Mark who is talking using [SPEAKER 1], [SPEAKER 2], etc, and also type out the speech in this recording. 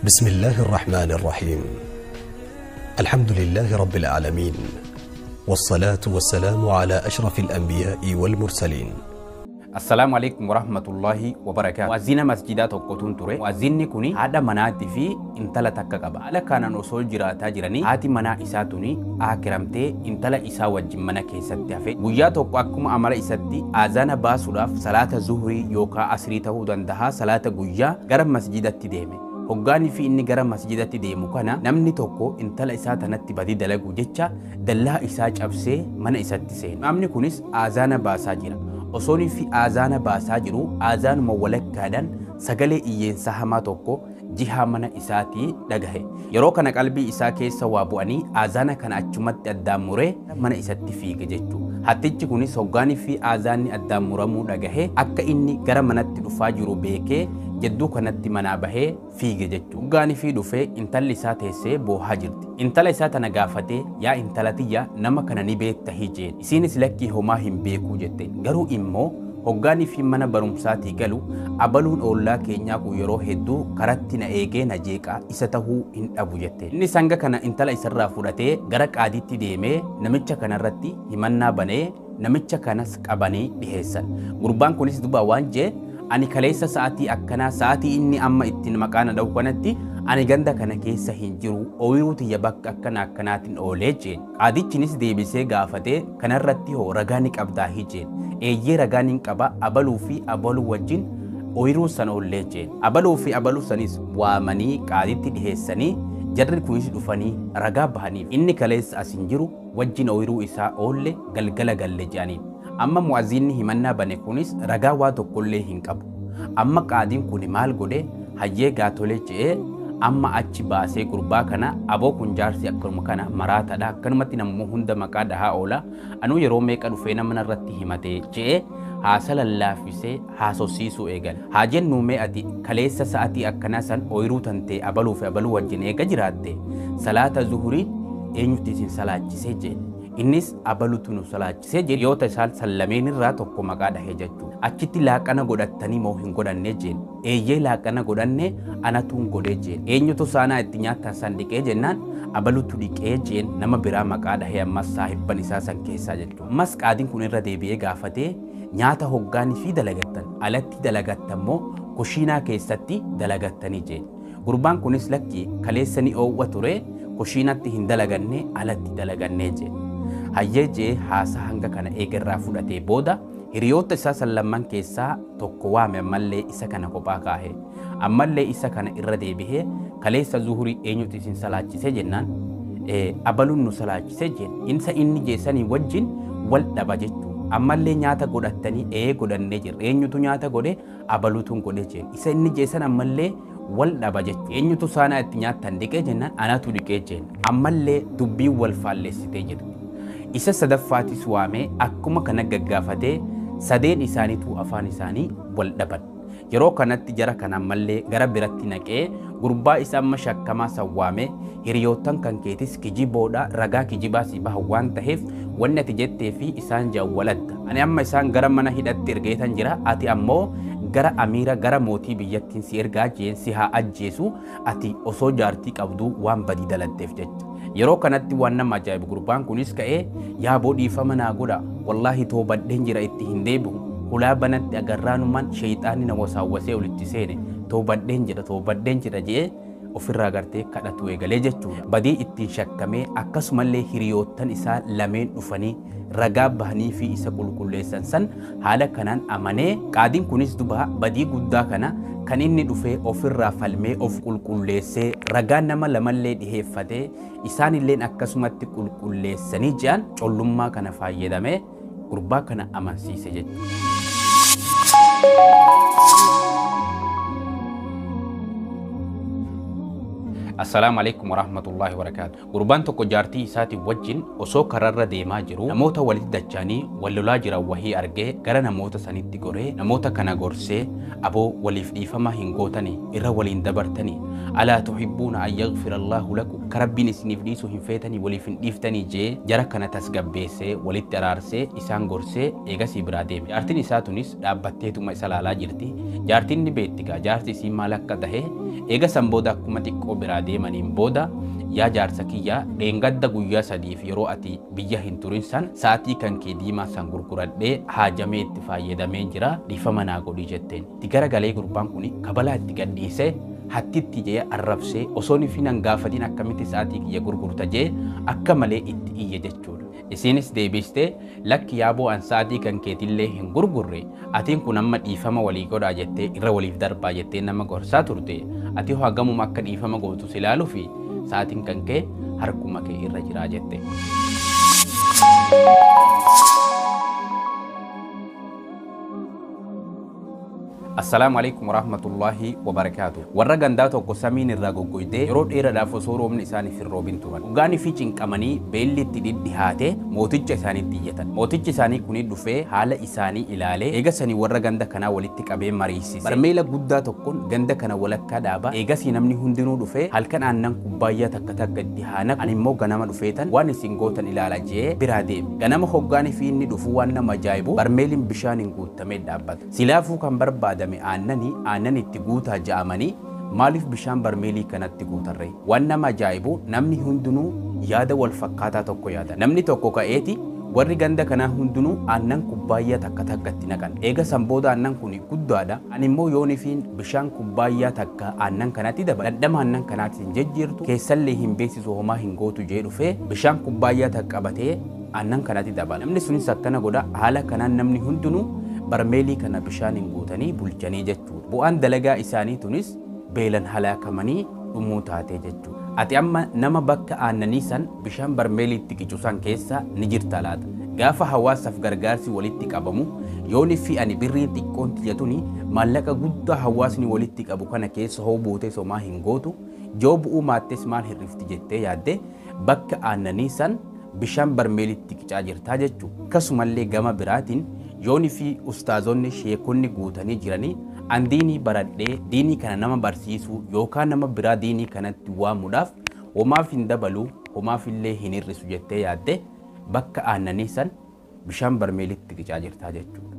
[SPEAKER 1] بسم الله الرحمن الرحيم. الحمد لله رب العالمين، والصلاة والسلام على أشرف الأنبياء والمرسلين.
[SPEAKER 2] Assalaamu alaikum warahmatullahi wabarakaatu. Mu'azzina masjidaa tokkotuun ture. Mu'azzinni kuni haadha manaatii fi intala takka qaba. Haala kanaan osoo jiraataa jiranii haati manaa isaa tuni akiramtee intala isaa wajjin mana keessatti hafe. Guyyaa tokko akkuma amala isatti azaana baasuudhaaf salaata zuhurii yookaan asrii ta'uu danda'a, salaata guyyaa gara masjidatti deeme. Hoggaanii fi inni gara masjidatti deemu kana namni tokko intala isaa tanatti badii dalagu jecha dallaa isaa cabsee mana isatti seene. Namni kunis azaana baasaa jira. Osoon fi azaana baasaa jiru azaanuma walakkaadhaan sagalee iyyeensa hamaa tokko jihaa mana isaatii dhagahe. Yeroo kana qalbii isaa keessa waa bu'anii azaana kana achumatti addaan muree mana isatti fiige jechuudha. Hattichi kunis hoggaanii fi azaanni addaan muramuu dhagahe akka inni gara manatti dhufaa jiru beekee jidduu kanatti manaa bahee fiige jechuudha. Hoggaanii fi dhufee intalli isaa teessee boohaa jirti. Intala isaa tana gaafatee, yaa intala tiyya, nama kana ni beekta hijeen? Isiinis lakkii, homaa hin beekuu jette. Garuu immoo hoggaanii fi mana barumsaatii galu abaluun oollaa keenyaa kun yeroo hedduu karatti na eegee na jeeqaa, isa tahuu hin dhabu jette. Inni sanga kana intala isarraa fudhatee gara qaadiitti deemee namicha kanarratti himannaa banee namicha kanas qabanii dhiheessan. Gurbaan kunis duba waan jee, ani kaleessa sa'aatii akkanaa, sa'aatii inni amma ittiin maqaa na dha'u kanatti, ani ganda kana keessa hin jiru, ooyiruu tiyya bakka akkana akkanaatiin oolee jeen. Qaadichinis deebisee gaafatee, kanarratti hoo ragaa ni qabdaa jeen. Eeyyee, ragaa ni qaba, abaluu fi abaluu wajjin ooyiruu sana oollee jeen. Abaluu fi abaluu sanis waamanii qaaditti dhiheessanii jarri kunis dhufanii ragaa bahaniif. Inni kaleessa as hin jiru, wajjin ooyiruu isaa oolle, galgala galle jedhaniin. Amma mu'azziinni himannaa bane kunis ragaa waa tokkollee hin qabu. Amma qaadiin kun maal godhe? Hayyee, gaatolee je'ee amma achi baasee gurbaa kana, aboo kun jaarsi akkanuma kana maraataadha, akkanumatti nammoo hunda maqaa dhahaa oola, anuu yeroo meeqa dhufee nama narratti himate je'ee haasa lallaafisee haasofsiisuu eegale. Haa jennuu mee ati kaleessa sa'atii akkanaa san ooyiruu tantee abaluu fi abaluu wajjin eega jiraatte, salaata zuhurii eenyutti isin salaachisee jeen. Innis abalutu nu salaachisee jedhe. Yoo isaan sallameen irraa tokko maqaa dhahee jechuudha. Achitti laaqana godhattanii moo hin godhanne jeen. Eeyyee, laaqana godhanne, anatuun godhee jeen. Eenyutu saanaa itti nyaattan san dhiqee jennaan, abalutu dhiqee jeen. Nama biraa maqaa dhahee ammas saahibban isaa san keessaa jechuudha. Ammas qaadiin kun irra deebi'ee gaafatee, nyaata hoggaanii fi dalagattan alatti dalagattan moo kushiinaa keessatti dalagattanii jeen. Gurbaan kunis lakki, kaleessa ni oowwa ture, kushiinatti hin dalaganne, alatti dalagannee jeen. Hayyee jee haasaa hanga kana eegarraa fudhatee booda hiriyoota isaa sallamman keessaa tokko waame. Ammallee isa kana kophaa kaahe. Ammallee isa kana irra deebihee, kaleessa zuhurii eenyutu isin salaachisee jennaan, abaluun nu salaachisee jeen. Insa inni jeessanii wajjin wal dhaba jechuudha. Ammallee nyaata godhattanii? Ee, godhannee jirra. Eenyutu nyaata godhe? Abaluutuun godhe jeen. Isa inni jeessan ammallee wal dhaba jechuudha. Eenyutu saanaa itti nyaattan dhiqee jennaan, anatu dhiqee jeen. Ammallee dubbiin wal faalleessitee jirti. Isa sadaffaatis waamee akkuma kana gaggaafatee sadeen isaaniitu afaan isaanii wal dhaban. Yeroo kanatti jara kana ammallee gara biratti naqee gurbaa isa amma shakkamaa san waamee, hiriyoottan kan keetis kijiboodha, ragaa kijibaa si bahan waan ta'eef wanni ati jettee fi isaan jawwaladda. Ani amma isaan gara mana hidhatti ergeetan jira, ati ammoo gara amiira, gara mootii biyyattiin si ergaa jeen, si haa ajjeesu ati osoo jaartii qabduu waan badii daladdeef jecha. Yeroo kanatti waan nama ajaa'ibu gurbaan kunis ka'ee, yaaboo dhiifama naa godha, wallaahi toobadheen jira, itti hin deebi'u, hulaa banatti agarraanumaan sheeyxaanni na wasaawwasee olitti seene, toobadheen jira, toobadheen jira je'ee ofirraa gartee kadhatu eegalee jechuudha. Badii ittiin shakkamee akkasumallee hiriyoottan isaa lameen dhufanii ragaa bahanii fi isa qulqulleessan san haala kanaan amanee, qaadiin kunis duba badii guddaa kana kan inni dhufee ofirraa falmee of qulqulleessee ragaa nama lamallee dhiheeffatee isaanilleen akkasumatti qulqulleessanii ji'an collummaa kana fayyadamee gurbaa kana amansiise jechuudha. Assalaamu alaikum warahmatullahi wabarakaatu. Gurbaan tokko jaartii isaatiin wajjin osoo kararra deemaa jiru namoota walitti dachanii wal lolaa jiran wahii argee gara namoota sanitti goree namoota kana gorsee, aboo waliif dhiifama hin gootanii, irra waliin dabartanii, alaa tuhibbuuna an yaghfira Allahu lakum, ka rabbiin isiniif dhiisu hin feetanii, waliif hin dhiiftanii jee jara kana tasgabbeessee walitti araarsee isaan gorsee eegasii biraa deeme. Jaartiin isaa tunis dhaabbatteetuma isa laalaa jirti. Jaartiin ni beekti gaa jaarsi isii maal akka tahe. Eega san booda akkuma xiqqoo biraa deemaniin booda, yaa jaarsa kiyya, dheengadda guyyaa 3f yeroo ati biyya hin turin san sa'atii kan kee diimaa san gurguradhee haajamee itti fayyadamee jira, dhiifama naa godhi jetteen. Itti garagalee gurbaan kun kabalaa itti gadhiisee hattitti jee arrabsee, osoo fi nan gaafatiin akkamitti sa'atii kiyya gurgurta jee akka malee itti iyye jechuudha. Isinis deebistee, lakki yaaboo, an sa'atii kan keetillee hin gurgurre, atiin kun amma dhiifama walii godhaa jettee irra waliif darbaa jettee nama gorsaa turte, ati hagamuma akka dhiifama gootu si ilaaluu fi sa'atiin kan kee harkuma kee irra jiraa jette. Assalaamu alaikum warahmatullahi wabarakaatu. Warra gandaa tokko samiin irraa goggoydee yeroo dheeraadhaaf osoo roobni isaaniif hin roobin turan. Dhugaanii fi cinqamanii beelli itti dhidhihaate mooticha isaaniitti iyyatan. Mootichi isaanii kuni dhufee haala isaanii ilaalee eega sanii warra ganda kanaa walitti qabee mariisise. Barmeela guddaa tokkoon ganda kana walakkaa dhaaba. Eegasii namni hundinuu dhufee halkan aannan kubbaayyaa takka takka itti haana, ani immoo ganama dhufeetan waan isin gootan ilaala jee biraa deeme. Ganama hoggaanii fi inni dhufu waan nama ajaa'ibu barmeeliin bishaaniin guutamee dhaabbata. Silaafuu kan barbaadame aannanii aannan itti guutaa ja'amanii maaliif bishaan barmeelii kanatti guutarre? Waan nama ajaa'ibu namni hundinuu yaada wal fakkaataa tokko yaada. Namni tokko ka'eeti, warri ganda kanaa hundinuu aannan kubbaayyaa takka takka itti naqan. Eega san booda aannan kun guddaadha. Ani immoo yoonifiin bishaan kubbaayyaa takka aannan kanatti dabala, dhandhama aannan kanaatti hin jijjiirtu, keessallee hin beeksisu, homaa hin gootu jee dhufee bishaan kubbaayyaa takka qabatee aannan kanatti dabala. Namni sunis akkana godha. Haala kanaan namni hundinuu barmeelii kana bishaan hin guutanii bulchanii jechuudha. Bu'aan dalagaa isaanii tunis beelan halaakamanii dhumuu taatee jechuudha. Ati amma nama bakka aannanii san bishaan barmeeliitti qicu san keessa ni jirta laata? Gaafa hawaasaaf gargaarsi walitti qabamu yooni fi ani birriin xiqqoon tiyyatuni maallaqa guddaa hawaasni walitti qabu kana keessa hoo buutee somaa hin gootu, joo bu'uu maattes maal hirrifti jettee yaadde bakka aannanii san bishaan barmeelitti qicaa jirtaa jechuudha. Akkasumallee gama biraatiin yooni fi ustaazonni sheekonni guutanii jiranii an diinii baradhee diinii kana nama barsiisuu yookaan nama biraa diinii kanatti waamuudhaaf homaaf hin dabalu, homaaf illee hin hir'isu jettee yaadde bakka aannanii san bishaan barmeelitti qicaa jirtaa jechuudha.